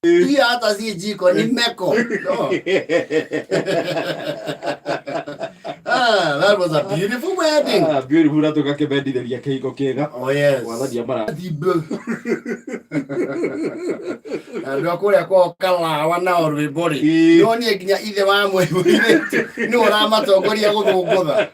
Hiyo hata si jiko ni meko. No. Ah, that was a beautiful wedding. Ah, beautiful na tũgakĩmendithĩria kĩhiko kĩega. Oh yes. Mwathani amara. Thimbe. Andũ a kũrĩa kwao Kalawa nao rwĩmbo rĩ. Ĩĩ. No niĩ nginya ithe wa mũirĩtu nĩ ũramatongoria gũthũngũtha.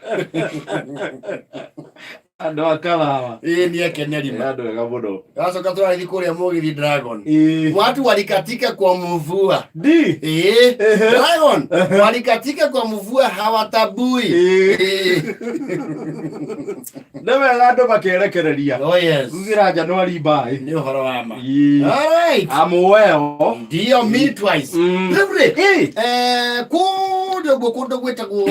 Andũ a Kalawa. Ĩĩ nĩ ekeneri ma. Andũ ega mũno. Gacoka tũrathiĩ kũrĩa Mũgithi Dragon. Ĩĩ. Watu walikatika kwa mvua. Ndi. Eh, Dragon walikatika kwa mvua hawatabui. Ĩĩ. Eh. Nĩ wega andũ makerekereria. Oh yes. Rugĩra Januari mbaĩ. Nĩ ũhoro wa ma. Ĩĩ. All right. Amuweo. Ndio me twice. Rĩu rĩ, Ĩĩ. kũrĩa ũguo kũndũ gwĩtagwo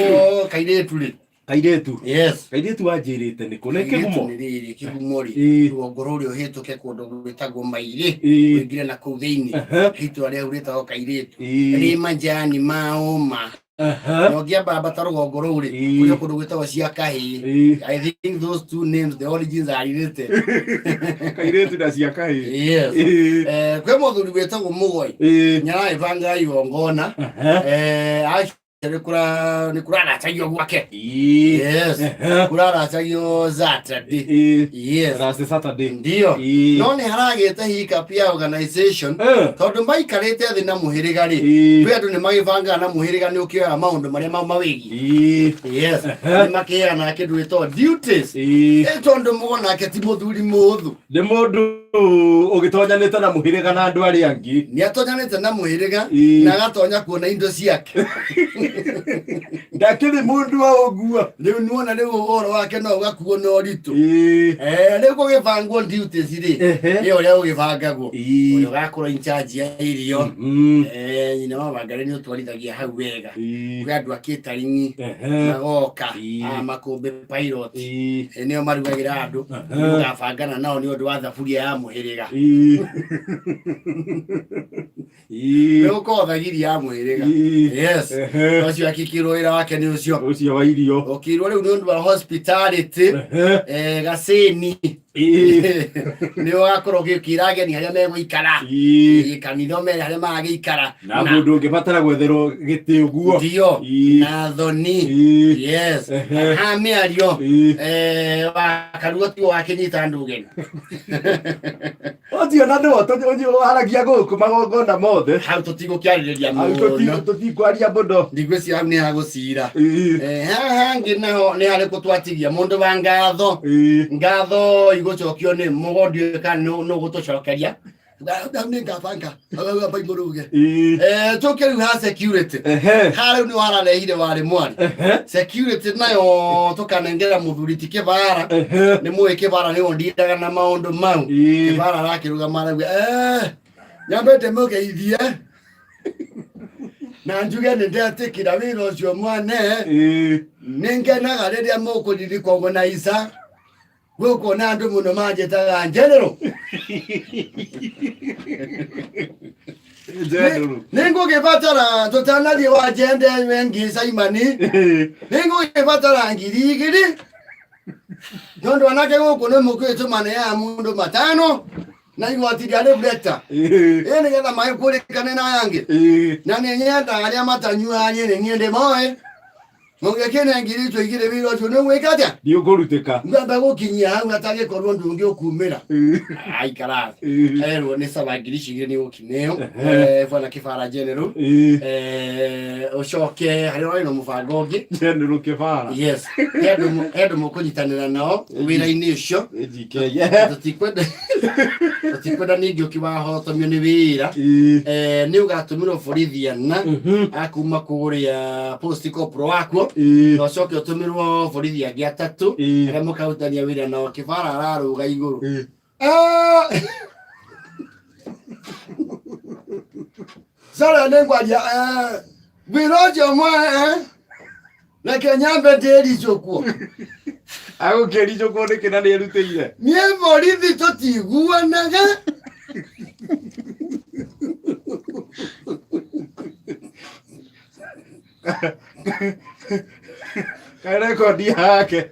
kairĩtu rĩ. Kairĩtu. Yes. Kairĩtu wanjĩrĩte nĩkũ? Nĩ Kairĩtu kĩgumo. nĩ rĩrĩ kĩgumo rĩ. Ĩĩ. Rũgongo rũrĩa ũhĩtũke kũndũ gwĩtagwo Mairĩ. Ĩĩ. Ũingĩre na kũu thĩinĩ. Ehe. Itũra rĩau rĩtagwo kairĩtu. Ĩĩ. Rĩ majani ma ũma. Ehe. Na ũngĩambamba rũgongo rũu rĩ, Ĩĩ. kũrĩ kũndũ gwĩtagwo cia kahĩĩ. Ĩĩ. I think those two names, the origins are related. Kairĩtu na cia kahĩĩ. Yes. Ĩĩ. Kwĩ mũthuri wĩtagwo Mũgoi. Ĩĩ. Nyaragĩbanga igongona. Ehe. Actually nĩ kũraracagio gwake. Ĩĩ. Yes. Ehe. Kũraracagio Saturday. Ĩĩ. Yes. Rasi Saturday. Ndio. Ĩĩ. No nĩ haragĩte hiccup ya organization Eh. tondũ maikarĩte thĩ na mũhĩrĩga rĩ Ĩĩ. kwĩ andũ nĩ magĩbangaga na mũhĩrĩga nĩ ũkĩoyaga maũndũ marĩa mawĩgiĩ. Ĩĩ. Yes. Nĩ makĩheanaga kĩndũ gĩtagwo duties. Ĩĩ. Tondũ mũgo nake ti mũthuri mũhũthũ. Nĩ mũndũ ũgĩtonyanĩte na mũhĩrĩga na andũ arĩa angĩ. Nĩ atonyanĩte na mũhĩrĩga Ĩĩ. na agatonya kuona indo ciake. Ndakĩrĩ mũndũ wa ũguo. Rĩu nĩwona rĩu ũhoro wake no ũgakuo na ũritũ. Ĩĩ. Rĩu gũgĩbangwo duties rĩ, Ehe. nĩ ũrĩa gũgĩbangagwo. Ĩĩ. Ũrĩa ũgakorwo in charge ya irio. Nyina wa Wangari nĩ ũtwarithagia hau wega. Ĩĩ. Kwĩ andũ a catering Ehe. magoka Ĩĩ. a makũmbĩ pilot. Ĩĩ. Nĩo marugagĩra andũ. Ehe. Mũgabangana nao nĩ ũndũ wa thaburia ya mũhĩrĩga. Ĩĩ. Ĩĩ. Nĩ gũkorwo thagiri ya mũhĩrĩga. Ĩĩ. Yes. Ehe. Ũcio akĩkĩrwo wĩra wake nĩ ũcio. Ũcio wa irio. Ũkĩirwo rĩu nĩ ũndũ wa hospitality. Ehe. Gacĩni Ĩĩ. nĩ ũgakorwo ũgĩkĩra ageni harĩa megũikara. Ĩĩ. Kanitha ũmere harĩa maragĩikara. Na mũndũ ũngĩbatara gwetherwo gĩtĩ ũguo. Ndio. Ĩĩ. Na thoni. Ĩĩ. Yes. Ehe. Ha mĩario. Ĩĩ. Wakaruo tiguo wakĩnyita andũ ũgeni. Ũcio na nĩwe waragia gũkũ magongona mothe. Hau tũtigũkĩarĩrĩria Hau mũno. tũtikwaria mũno. Ndigwĩciria hau nĩ hagũcira. Ĩĩ. Haha hangĩ naho nĩ harĩkũ twatigia mũndũ wa ngatho. Ĩĩ. Ngatho igũcokio nĩ mũgo ndiũĩ kana nũ ũgũtũcokeria. Hau nĩ ngabanga. Hau ambai mũruge. Ĩĩ. Tũke rĩu ha security. Ehe. Ha rĩu nĩ wararehire warĩ mwari. Ehe. Security nayo tũkanengera mũthuri ti Kĩbara. Ehe. Nĩ mũĩ Kĩbara nĩwe ũndindaga na maũndũ mau. Ĩĩ. Kĩbara arakĩrũgama arauga nyambĩte mũgeithie na njuge nĩ ndetĩkĩra wĩra ũcio mwane. Ĩĩ. Nĩ ngenaga rĩrĩa mũkũririkwo na ica gũkũ na andũ mũno manjĩtaga njerero. Njerero. Nĩ ngũgĩbatara tũtanathiĩ wa njende wengi Simoni. Ĩĩ. Nĩ ngũgĩbatara 2000 tondũ anake gũkũ nĩ mũkwĩtũma ya mũndũ matano na igoti rĩa reflector. Ĩĩ. Ĩ nĩgetha magĩkũrĩkane na aya angĩ. Ĩĩ. Na nĩ nyendaga arĩa matanyuaga niĩ nĩ niĩ ndĩmoĩ. Mũngĩkĩne ngiri icio igĩrĩ wĩra ũcio nĩ ũgwĩka atĩa? Ndiũkũrutĩka. Ngwamba gũkinyia hau hatangĩkorwo ũndũ ũngĩ ũkumĩra. Ĩĩ. Aikara thĩ. Ĩĩ. Erwo nĩ sawa ngiri icio igĩrĩ nĩ ũkineo. Ehe. Bwana Kĩbara General. Ĩĩ. Ũcoke harĩa ũrarĩ na mũbango ũngĩ. General Kĩbara. Yes. He andũ mũkũnyitanĩra nao wĩra-inĩ ũcio. AGK. Ehe. Tũtikwenda ningĩ ũkĩwahotomio nĩ wĩra. Ĩĩ. Nĩ ũgatũmĩrwo borithi ana akuma kũrĩa post corporal wakuo. Ĩĩ. Na ũcoke ũtũmĩrwo borithi angĩ atatũ Ĩĩ. arĩa mũkarutania wĩra nao. Kĩbara ararũga igũrũ. Ĩĩ. Ah! Sara nĩ ngwaria wĩra ũcio mwa reke nyambe ndĩricũkwo. Agũkĩricũkwo nĩkĩ na nĩerutĩire? Niĩ borithi tũtiguanaga. Kaĩ rekondi yake.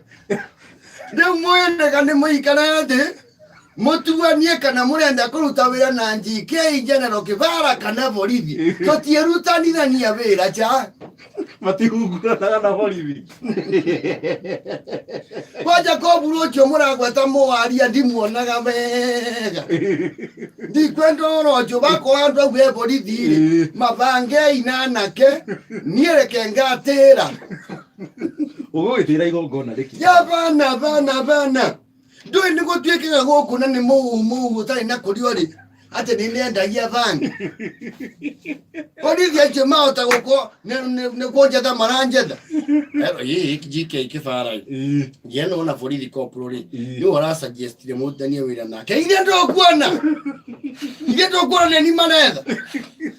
Rĩu mwĩrĩga nĩ mũikare thĩ. Mutuanie kana murenda kuruta wira na GK General Kibara kana borithi. Tutierutanithania wira cha. Matihunguranaga na borithi. Kwanja koburu ucio muragweta muwaria ndimuonaga wega. Ndikwenda oro ucio bakwa andu au e borithi ri mabangei na anake niĩ reke ngatĩra. Ũgũgĩtĩra igongona rĩkĩ? Ya bana bana bana. Ndũĩ nĩ gũtuĩkaga gũkũ na nĩ mũu mũu ũtarĩ na kũrio rĩ atĩ nĩ ndendagia bangi. Borithi acio mahota gũkorwo nĩ kũnjetha maranjetha. Ĩ GK Kibara ĩ. Nginya nona borithi kopro rĩ nĩ ũrasuggestire mũrutithanie wĩra nake. Ithe ndũkuona. Ithe ndũkuona nĩ ni maretha.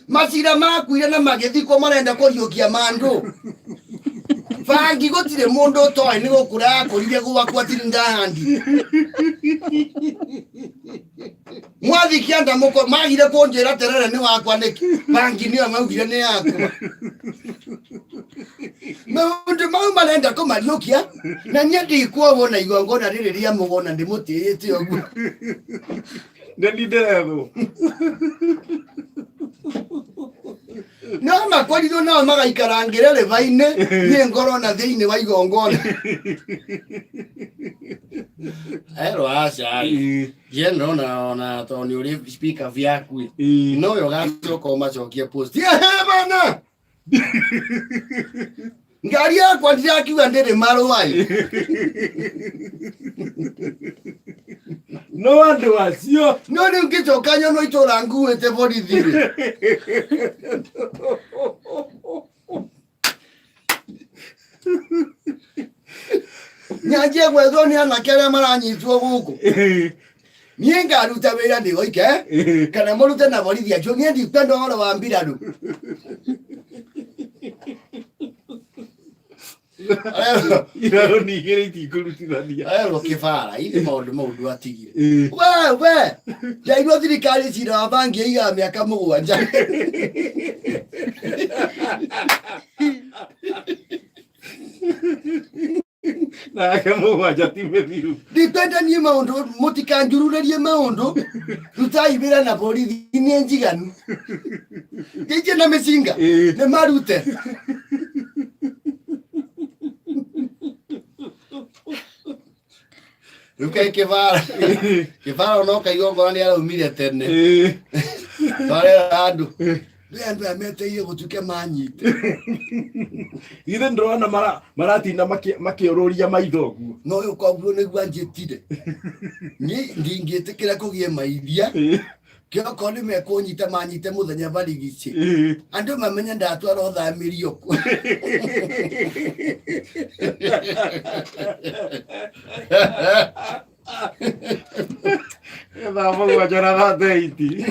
Macira makuire na magĩthikwo marenda kũriũkia mandũ. Bangi gũtirĩ mũndũ ũtoĩ nĩ gũkũra yakũrire gwakwa tiri ndahandi. Mwathi kĩanda mũko magire kũnjĩra terere nĩ wakwa nĩkĩ? Bangi nĩyo maugire nĩ yakwa. Maũndũ mau marenda kũmariũkia na niĩ ndikuohwo na igongona rĩrĩ rĩa mũgona ndĩmũtĩĩte ũguo. Nĩ ni ndĩrethwo. No makorirwo nao magaikara ngĩrereba-inĩ niĩ ngorwo na thĩinĩ wa igongona. Erwo aca je ndona ona tondũ nĩ ũrĩ speaker vyaku no yo gacoka ũmacokie post. Ehe bana. Ngari yakwa ndirakiuga ndĩrĩ marũa ĩ. No andũ acio. No rĩu ngĩcoka nyonwo itũra nguĩte borithi rĩ. Nyanjie gwethwo nĩ anake arĩa maranyitwo gũkũ. Niĩ ngaruta wĩra ndĩgoike kana mũrute na borithi acio niĩ ndikwenda ũhoro wa mbirarũ. Irarũ nĩ igĩrĩ itikũrutithania. Erwo Kibara ithe maũndũ mau ndwatigire. We we ndaigua thirikari cira wa bangi ĩigaga mĩaka 7. Nake 7 ti mĩthiru. Ndikwenda niĩ maũndũ mũtikanjururĩrie maũndũ rutai wĩra na borithi nĩ njiganu. Ngĩikie na mĩcinga nĩ marute. Rĩu kaĩ Kibara Kibara ona ũkaigua ngoro nĩ araumire tene. Twarera andũ. Nĩ andũ aya meteire gũtuĩke manyite. Githĩ ndĩrona maratinda makĩũrũria maitho ũguo. No ũyũ koguo nĩguo anjĩtire. Niĩ ndingĩtĩkĩra kũgĩe mairia. Kĩoko nĩ mekũnyita manyite mũthenya barigici. Andũ mamenye ndatwara ũthamĩrio kuo. Thaa 7 na 38.